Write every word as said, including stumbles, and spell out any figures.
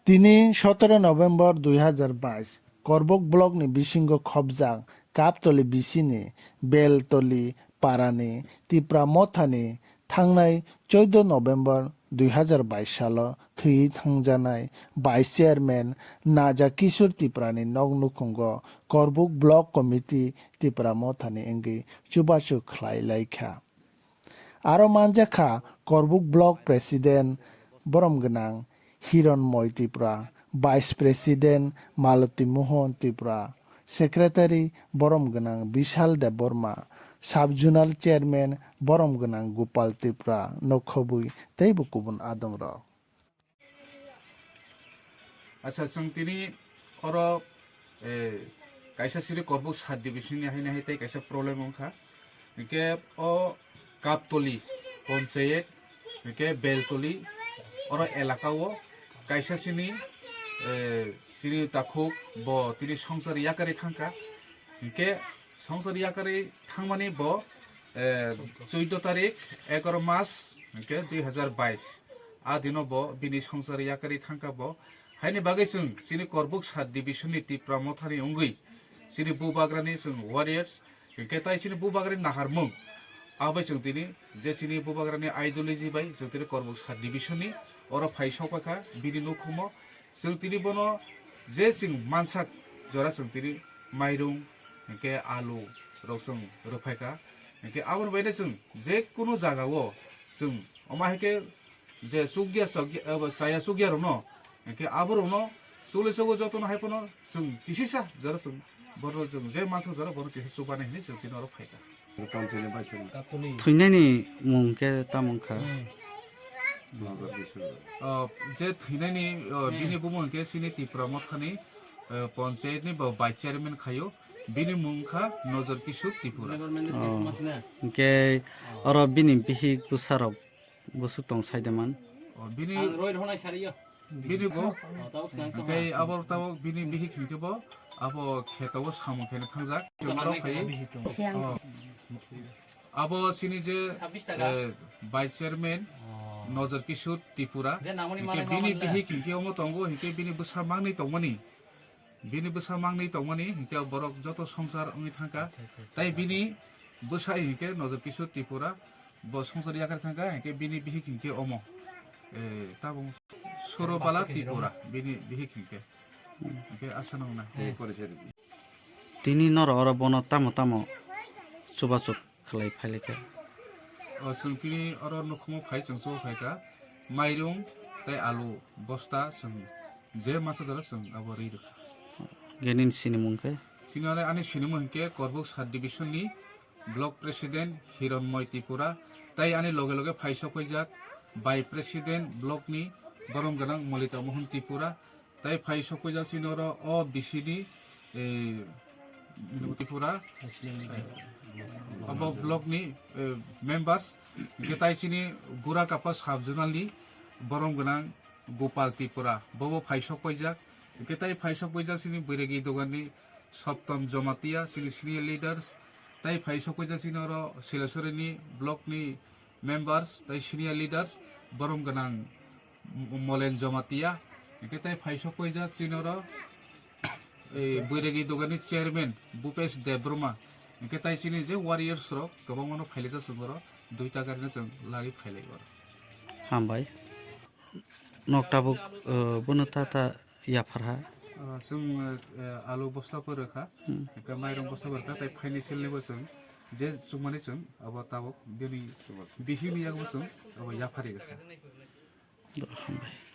Tini sotoro November dui hazar bais, Korbuk block ni bisingo khobjak Kaptoli bisini Beltoli parani Tipra Mothani thangnai choudo November dui hazar bais salo thwiwi thangjanai Vice Chairman Naja Kishore Tiprani nok nukhungo Korbuk Block Committee Tipra Mothani wngwi chubachu khlai lai kha. Aro manjakha Korbuk Block President borom gwnang Hironmoy Tipra, Vice President Maloti Mohan Tipra, Secretary borom gwnang Bishal Debbarma, Sub Zonal Chairman borom gwnang Gopal Tipra, nokhobwi teibo kubun adongrok. Acha, chwng tini oro, eh, kaisa siri Korbuk sub division ni haino hai tei kaisa problem wngkha. Hinkhe o Kaptoli Ponchayet, hinkhe Beltoli oro elaka o kaisa sini, eh, sini takhuk bo tini songsar yakarwi thangkha. Hinkhe songsar yakarwi thangmani bo, eh, choudo tarik egaroh mas, hinkhe dui hazar bais. A dino bo bini songsar yakarwi thangkha bo. Haini bagwi chwng chini Korbuk sub division ni Tipra Mothani wngwi chini Bubagrani chwng warriors, hinkhe tai chini Bubagrani naharmung. Abai chwng tini je chini Bubagrani ideology bai chwng tini Korbuk sub division ni oro phai sokpakha bini nukhumo. Chwng tini bono je chwng mansak jora chwng tini mairung, hinkhe alu rok chwng rwphaikha. Hinkhe aboni baino chwng je kunu jagao chwng omo hai khe je chukya chaya chukya rokno, hinkhe aborokno chuli chugo jotono hai phano chwng kisisa jora chwng bono chwng je mansak jora bono kisa chubani hinwi chwng tini oro phaikha. Thwinani mung khe tamo wngkha? Oh, je thwinani, oh, bini bumung hinkhe chini Tipra Mothani, eh, panchayat ni bo vice chairman khaio, bini mung wngkha Nojor Kishore Tripura. Oh, hinkhe oro bini bihik bwsarok bwswk tong saidaman? Oh, bini Bini bo, oh, tabuk swnam tongma. Hinkhe abo tabuk bini bihik hinkhe bo, abo kheto o samung khaina thangjak. Tabuk Chwng aro khai. Siang. Oh. Abo chini je, sabbish taka. Eh, vice chairman, oh, Nojor Kishore Tripura. Je namoni hinkhe mane bini mama bihik hinkhe omo tongo, hinkhe bini bwsa mangni tongmani. Bini bwsa mangni tongmani hinkhe borok joto songsar wngwi thangkha. Acha, acha, acha. Tai bini bwsai hinkhe Nojor Kishore Tripura bo songsar yakarwi thangkha, hinkhe bini bihik hinkhe omo. Eh, tabung Surobala Tripura bini bihik hinkhe. Hinkhe asa nangna. Hmm. Tini norok oro bono tamo tamo chubachu khlai phailaikha. O, chwng tini oro nukhumo phai chwng chuba phaikha, mairung tei alu bosta chwng je masa jora chwng abo rwi rwkha. Genini sinimung khe? Chini oro ani sinimung hinkhe Korbuk sub division ni block president Hironmoy Tripura tei ani loge loge phai sokphaijak vice president block ni borom gwnang Molita Mohan Tripura. Tai phai sokphaijak chini oro o bisini, eh, Tripura, eh, obo block ni, eh, members, hinkhe tai chini Gurakapa sub zonal ni borom gwnang Gopal Tripura, bobo phai sokphaijak, hinkhe tai phai sokphaijak chini Boiragi dogan ni Soptom Jomatia, chini senior leaders, tai phai sokphaijak chini oro Sileswari ni block ni members tei senior leaders, borom gwnang M-, Molen Jomatia, hinkhe tai phai sokphaijak chini oro, eh, Boiragi dogan ni chairman Bhupesh Debbarma, hinkhe tai chini je warriors rok kwbangma no phailaijak chwng oro, duita gari no chwng lagwi phailai oro. Hambai. Nok tabuk, eh, bono ta ta yaphar ha? Ah, chwng, eh, alu bosta pho rwkha, hmm, hinkhe mairung bosta pho rwkha, tei phaini selni bo chwng je chukmani chwng abo tabuk bini bihikni yago chwng abo yaphari rwkha. Hambai.